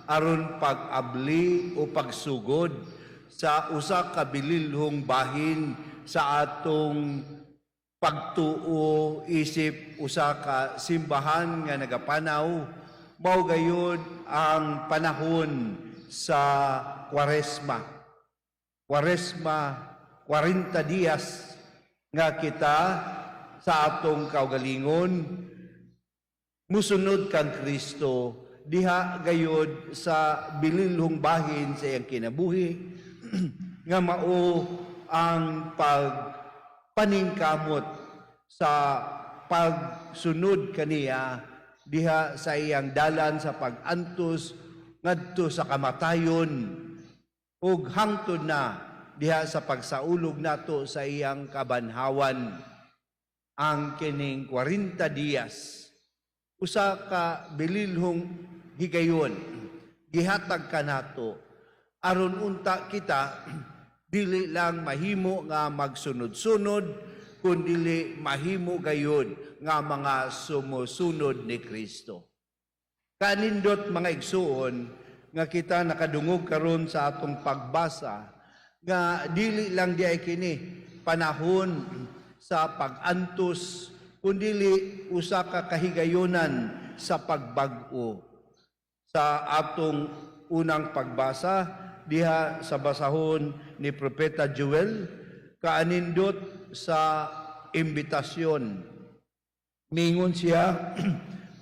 aron pag-abli o pagsugod sa usa ka bililhong bahin sa atong pagtuo isip usa ka simbahan nga nagapanaw. Mao gayud ang panahon sa Kwaresma. Kwaresma, 40 dias nga kita sa atong kaugalingon musunod kang Kristo diha gayod sa bililhong bahin sa iyang kinabuhi nga mao ang pagpaningkamot sa pagsunod kaniya diha sa iyang dalan sa pag-antos ngadto sa kamatayon ug hangtod na diha sa pagsaulog nato sa iyang kabanhawan. Ang kining 40 dias, usa ka bililhong higayon gihatag kanato aron unta kita dili lang mahimo nga magsunod-sunod, kundili mahimo gayud nga mga sumusunod ni Kristo. Kanindot, mga igsuon, nga kita nakadungog karon sa atong pagbasa nga dili lang diay kini panahon sa pag-antos, kundili usa ka kahigayonan sa pagbag-o. Sa atong unang pagbasa diha sa basahon ni Propeta Joel, kaanindot sa imbitasyon. Mingon siya,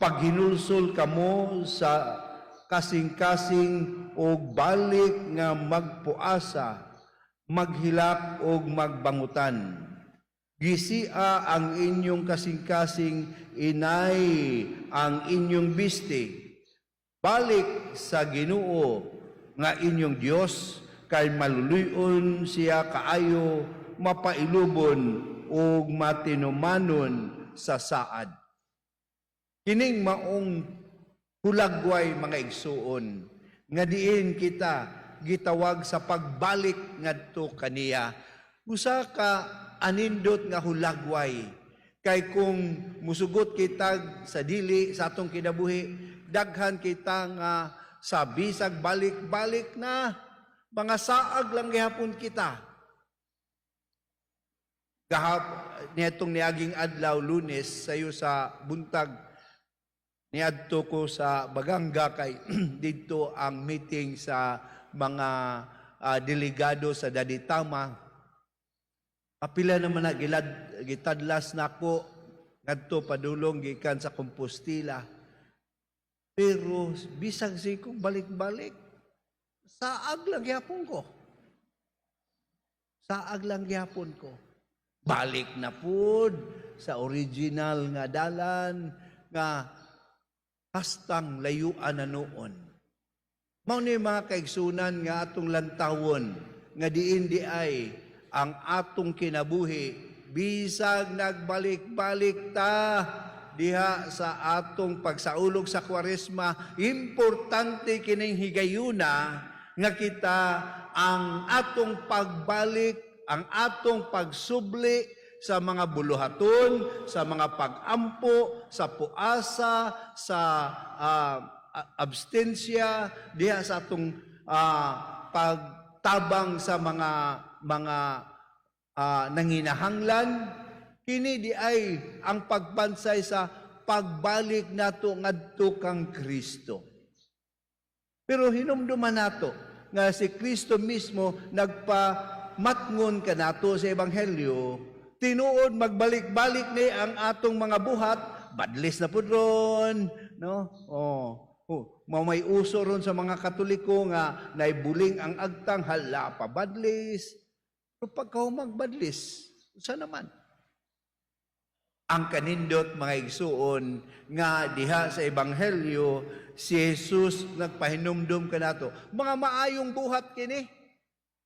"Paghinulsol kamo sa kasing-kasing og balik nga magpuasa, maghilak og magbangutan. Gisia ang inyong kasing-kasing, inay ang inyong bisti. Balik sa Ginoo nga inyong Dios, kay maluluy-on siya kaayo, mapailubon ug matinumanon sa saad." Kining maong hulagway, mga igsuon, nga diin kita gitawag sa pagbalik ngadto kaniya. Usa ka anindot nga hulagway kay kung musugot kita sa dili sa atong kinabuhi, daghan kita nga sa bisag balik-balik na, mga saag lang gihapon kita. Gahap niadtong niaging adlaw, Lunes, sayo sa buntag niadto ko sa Baganga kay didto ang meeting sa mga delegado sa Daditama. Kapila naman na gilad, gitadlas nako ngadto padulong gikan sa Compostela. Pero bisag si kong balik-balik, saag lang gyapon ko. Saag lang gyapon ko. Balik na pud sa original nga dalan nga hastang layuan na noon. Mao ni, mga kaigsunan, nga atong lantawon nga diin di ay ang atong kinabuhi, bisag nagbalik-balik ta diha sa atong pagsaulog sa Kwaresma, importante kining higayuna nga kita ang atong pagbalik, ang atong pagsubli sa mga buluhaton, sa mga pag-ampo, sa puasa, sa abstensya, diha sa atong pagtabang sa mga nanginahanglan. Kini di ay ang pagpansay sa pagbalik nato ngadto kang Kristo. Pero hinumduman nato nga si Kristo mismo nagpamatngon kanato sa Ebanghelyo, tinuod magbalik-balik ni ang atong mga buhat, badlis na pud ron, no? Oh, mao may uso ron sa mga Katoliko nga naibuling ang agtang, hala, pabadlis. Pero pagka magbadlis, sa naman? Ang kanindot, mga igsuon, nga diha sa Ebanghelyo si Jesus nagpahinumdum kanato. Mga maayong buhat kini.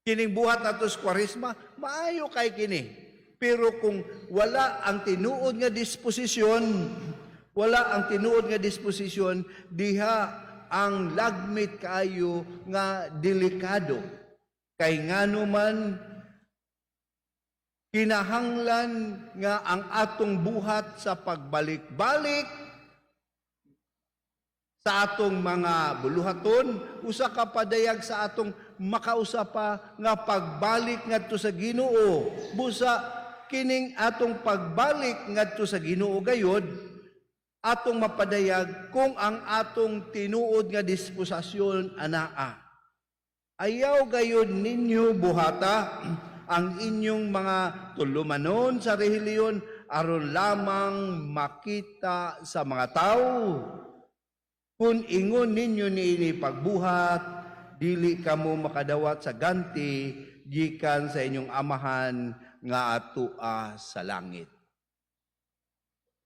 Kining buhat nato sa Kwaresma, maayo kay kini. Pero kung wala ang tinuod nga disposisyon, wala ang tinuod nga disposisyon, diha ang lagmit kaayo nga delikado. Kay ngano man, kinahanglan nga ang atong buhat sa pagbalik-balik Sa atong mga buluhaton, usa ka padayag sa atong makausa pa nga pagbalik ngadto sa Ginoo. Busa kining atong pagbalik ngadto sa Ginoo gayod atong mapadayag kung ang atong tinuod nga disposasyon anaa. Ayaw gayod ninyo buhata ang inyong mga tulumanon sa relihiyon aron lamang makita sa mga tao. Kung ingon ninyo niini pagbuhat, dili kamo makadawat sa ganti gikan sa inyong Amahan nga atua sa langit.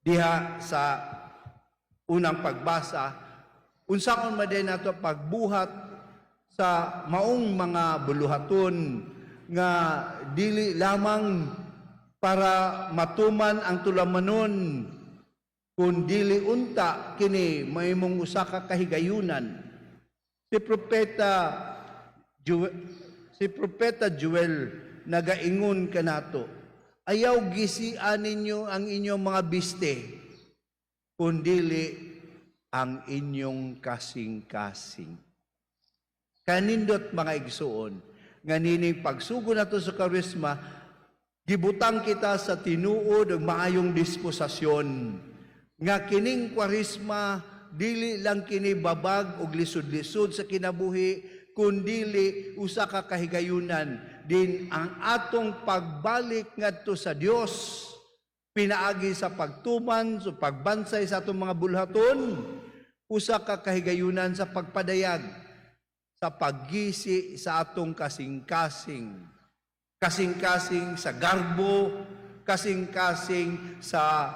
Diha sa unang pagbasa, unsaon man din nato pagbuhat sa maong mga buluhaton nga dili lamang para matuman ang tulumanon, kun dili unta kini mahimong usa ka kahigayunan? Si Propeta Joel nagaingon kanato, "Ayaw gisian ninyo ang inyong mga biste, kundili ang inyong kasing-kasing." Kanindot, mga igsuon, nga nining pagsugo nato sa Kwaresma, gibutang kita sa tinuod ug maayong disposasyon nga kining Kwaresma dili lang kini babag og lisod-lisod sa kinabuhi, kundili usa ka kahigayunan din ang atong pagbalik ngadto sa Dios pinaagi sa pagtuman sa pagbansay sa atong mga bulhaton, usa ka kahigayunan sa pagpadayag sa paggisi sa atong kasing-kasing, kasing-kasing sa garbo, kasing-kasing sa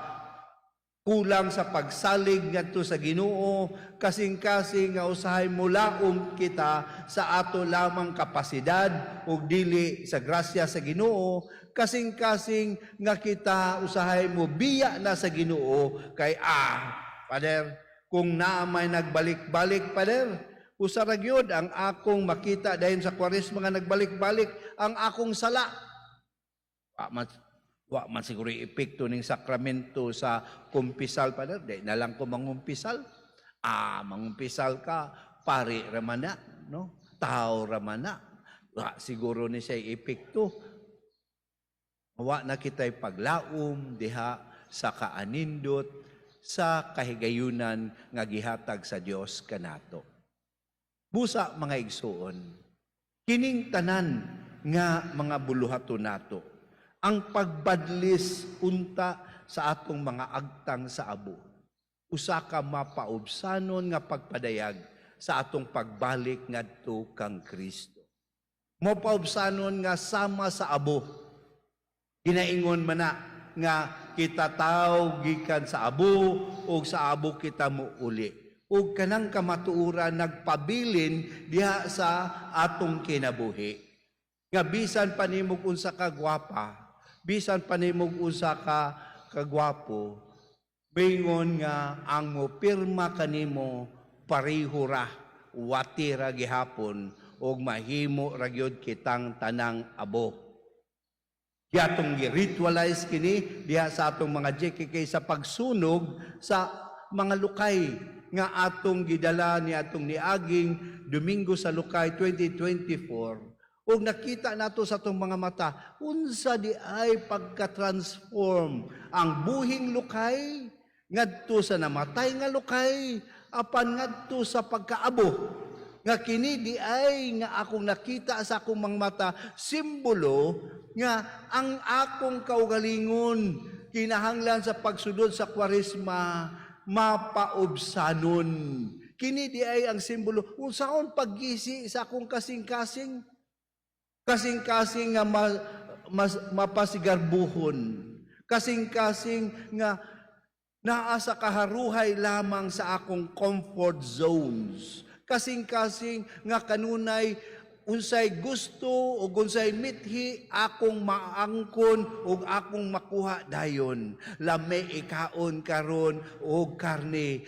kulang sa pagsalig ngadto sa Ginoo, kasing-kasing nga usahay mulaom kita sa ato lamang kapasidad ug dili sa grasya sa Ginoo, kasing-kasing nga kita usahay mo biya na sa Ginoo kay "Pader, kung naa may nagbalik-balik, pader, usa ra gyud ang akong makita dayon sa Kwaresma nga nagbalik-balik ang akong sala. Wa man siguro epekto ning sakramento sa kumpisal, pader, di na lang ko mangumpisal." Mangumpisal ka, pari raman na, no? Tao raman na. Wa siguro ni siya epekto. Wa na kita'y paglaom diha sa kaanindot sa kahigayunan nga gihatag sa Dios kanato. Busa, mga igsuon, kining tanan nga mga buluhaton nato, ang pagbadlis unta sa atong mga agtang sa abo, usa ka mapaubsanon nga pagpadayag sa atong pagbalik ngadto kang Kristo. Mapaubsanon nga sama sa abo. Ginaingon man na nga kita tao gikan sa abo ug sa abo kita muuli. Ug kanang kamatuoran nagpabilin diha sa atong kinabuhi. Nga bisan pa nimog unsa ka gwapa, bisan pa nimog unsa ka kagwapo, bingon nga ang mopirma kanimo pareho ra, wati ra gihapon ug mahimo ra gyud kitang tanang abo. Atong gi-ritualize kini diha sa atong mga JKK sa pagsunog sa mga lukay nga atong gidala ni atong niaging Domingo sa Lukay 2024, ug nakita nato sa atong mga mata unsa di ay pagka-transform ang buhing lukay ngadto sa namatay nga lukay apan ngadto sa pagkaabo, nga kini di ay nga akong nakita sa akong mga mata, simbolo nga ang akong kaugalingon kinahanglan sa pagsunod sa Kwaresma mapaubsanon. Kini di ay ang simbolo unsaon paggisi sa akong kasing-kasing, kasing-kasing nga mas mapasigarbuhon, kasing-kasing nga naa sa kaharuhay lamang sa akong comfort zones, kasing-kasing nga kanunay unsay gusto o unsay mithi akong maangkon ug akong makuha dayon. Lami ikaon karon og karne,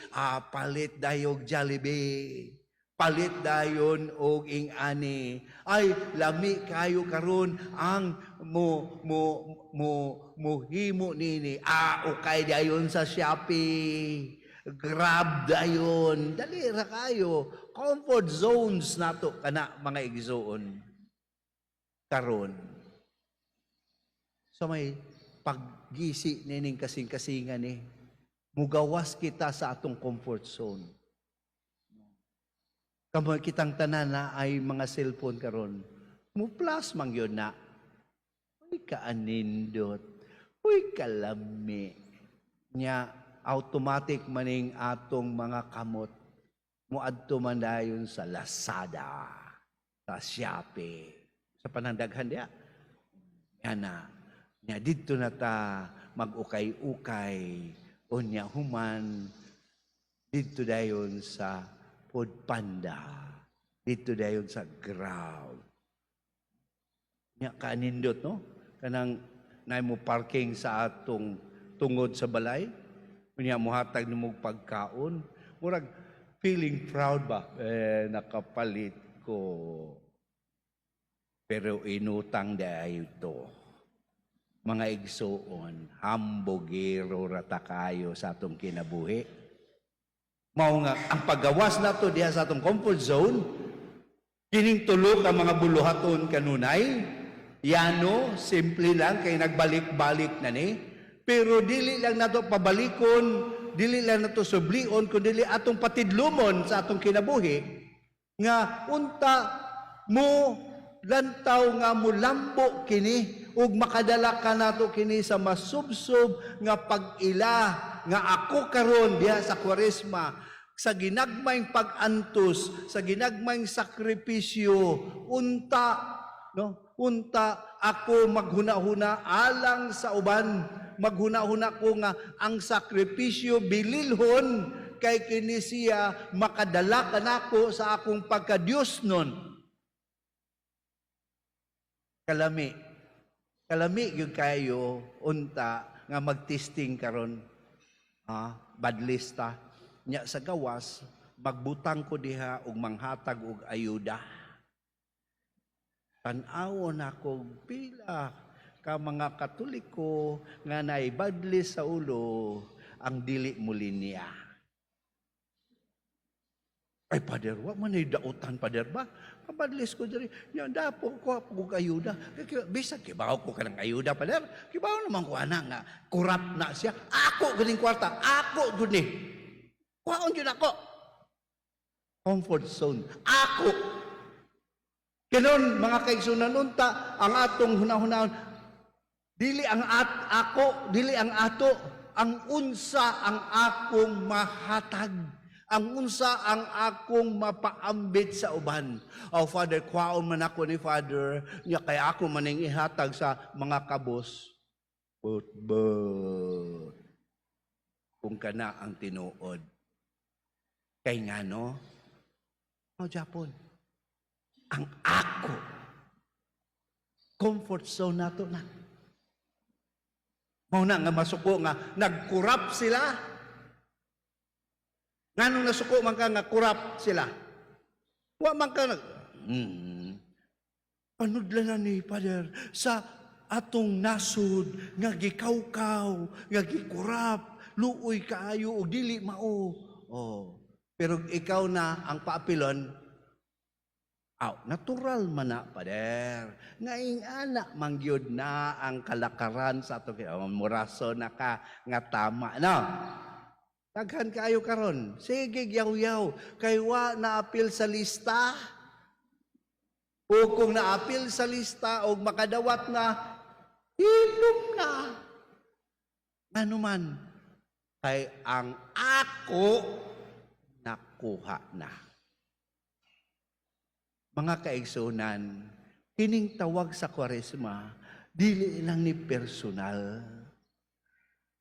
palit dayog Jollibee, palit dayon og ing-ani. Ay, lami kayo karon ang mo mo mo mohimo nini, okay dayon sa Shopee. Grab dayon. Dali ra kayo. Comfort zones nato kana, mga igsoon. Karon. So may paggisi nining kasing-kasingan ni mugawas kita sa atong comfort zone. Kamo kitang tanan na ay mga cellphone karon. Mo plus man yun na. Uy, kaanindot. Uy, kalami. Nya automatic maning atong mga kamot. Muadto man dayon sa Lazada, sa Shopee, sa panandaghan diya. Yan na. Nya didto na ta mag-ukay-ukay. Unya human didto dayon sa Food Panda. Didto dayon sa Grab. Nya kaanindot, no? Kanang naay mo parking sa atong tungod sa balay. Unya muhatag nimo og pagkaon. Murag feeling proud ba? Eh, nakapalit ko. Pero inutang dayo to. Mga igsuon, hambogero rata kayo sa atong kinabuhi. Mao nga ang paggawas nato diha sa atong comfort zone, kining tulo ka mga buluhaton kanunay, yano, simple lang kay nagbalik-balik na ni. Pero dili lang nato pabalikon, dili lang nato sublion, kundi atong patidlumon sa atong kinabuhi nga unta mo lantaw nga mulambo kini ug makadala ka nato kini sa masubsob nga pag-ila nga ako karon diha sa Kwaresma, sa ginagmayng pag-antos, sa ginagmayng sakripisyo, unta, no, unta ako maghuna-huna alang sa uban, maghuna-huna ko nga ang sakripisyo bililhon kay kini siya makadala kanako sa akong pagka-Dios nun. Kalami. Kalami gyud kayo unta nga magtesting karon. Ah, badlista. Nya sa gawas magbutang ko diha og manghatag og ayuda. Tan-awon ako pila ka mga Katoliko nga naay badlis sa ulo ang dili mo linya. "Ay, Father, wa man ay dautan, Father ba? Pabadlis ko diri. Nya dapo ko og ayuda." Bisag kibaw ko kanang ayuda, Father. Kibaw naman ko ana nga kurap na siya. Ako ganing kwarta, ako gud ni. Kuhaon jud ako. Comfort zone. Ako. Ganon, mga kaigsunan, unta ang atong hunahunahon. Dili ang at ako, dili ang ato, ang unsa ang akong mahatag. Ang unsa ang akong mapaambit sa uban. "Oh Father, kwaon man ako ni Father, nya kay ako maning ihatag sa mga kabos." But, but, kung kana ang tinuod. Kay ngano? Oh, Japon. Ang ako. Comfort zone nato na. Mao na nga masuko nga nagkurap sila. Nganong nasuko man ka nga kurap sila? Wa man ka nag Panudlan na ni Father sa atong nasod nga gikawkaw, nga gikurap, luoy kaayo og dili mao. Oh. Pero ikaw na ang paapilon, aw, natural man na, Pader. Nga ingana man gyud na ang kalakaran sa ato, oh, muraso na ka nga tama. No? Daghan kaayo karon. Sige, yaw-yaw. Kay wa naapil sa lista. O kung naapil sa lista o makadawat na, hilom na. Ano man, kay ang ako nakuha na. Mga kaigsunan, kining tawag sa Kwaresma, dili lang ni personal.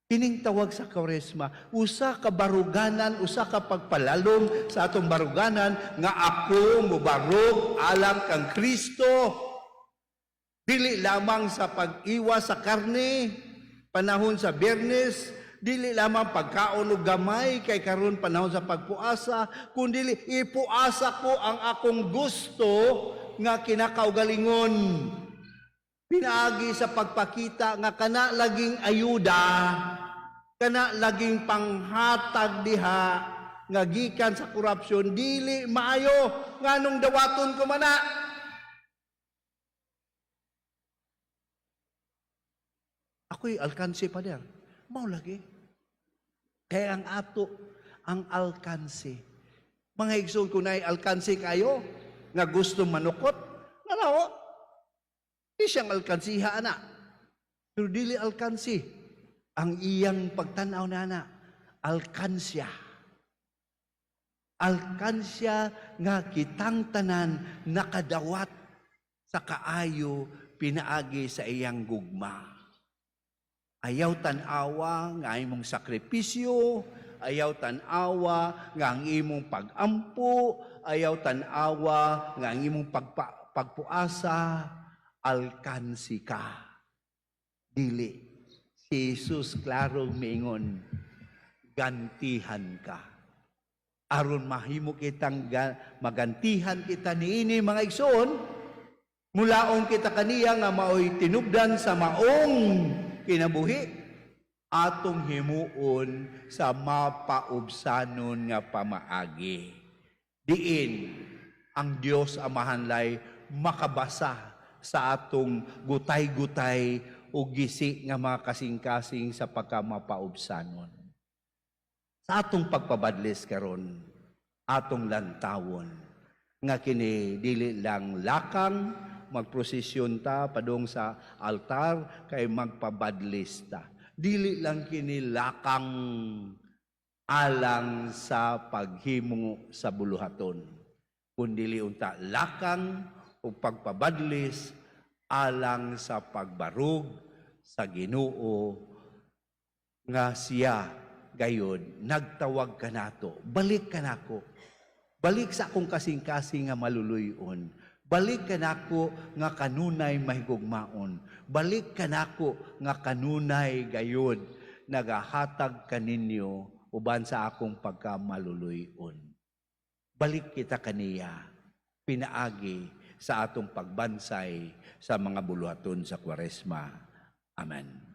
Kining tawag sa Kwaresma, usa ka baruganan, usa ka pagpalalom sa atong baruganan nga ako mobarog alang kang Kristo. Dili lamang sa pag-iwas sa karne, panahon sa Biyernes, dili lamang pagkaon og gamay kay karon panahon sa pagpuasa, kundi ipuasa ko ang akong gusto nga kinakaugalingon. Pinaagi sa pagpakita nga kana laging ayuda, Kana laging panghatag diha nga gikan sa korupsyon, dili maayo. Nganong dawaton ko man na? Ako'y alkansi, Pader. Mao lagi. Kaya ang ato, ang alkansi. Mga igsoon, kung naay alkansi kayo, nga gusto manukot, naraw, di siyang alkansiha, ana. Pero dili alkansi. Ang iyang pagtanaw na ana, alkansya. Alkansya nga kitang tanan nakadawat sa kaayo pinaagi sa iyang gugma. Ayaw tan-awa nga imong sakripisyo, ayaw tan-awa nga ang imong pag-ampo, ayaw tan-awa nga ang imong pagpuasa, alkansi ka. Dili. Si Jesus klaro miingon, gantihan ka. Aron mahimo kitang magantihan kita niini, mga igsoon, mulaon kita kaniya nga maoy tinubdan sa maong kinabuhi, atong himuon sa mapaubsanon nga pamaagi. Diin ang Dios Amahanlay makabasa sa atong gutay-gutay o gisi nga mga kasing-kasing sa pagkamapaubsanon. Sa atong pagpabadlis karon, atong lantawon nga kini dili lang lakang magprosesyon ta padung sa altar kay magpabadlis ta. Dili lang kini lakang alang sa paghimo sa buluhaton, kundili unta lakang o pagpabadlis alang sa pagbarug sa Ginoo nga siya gayod nagtawag kanato, "Balik kanako. Balik sa akong kasing-kasing nga maluluyon. Balik kanako nga kanunay mahigugmaon. Balik kanako nga kanunay gayod nagahatag kaninyo uban sa akong pagkamaluluyon." Balik kita kaniya pinaagi sa atong pagbansay sa mga buluhaton sa Kwaresma. Amen.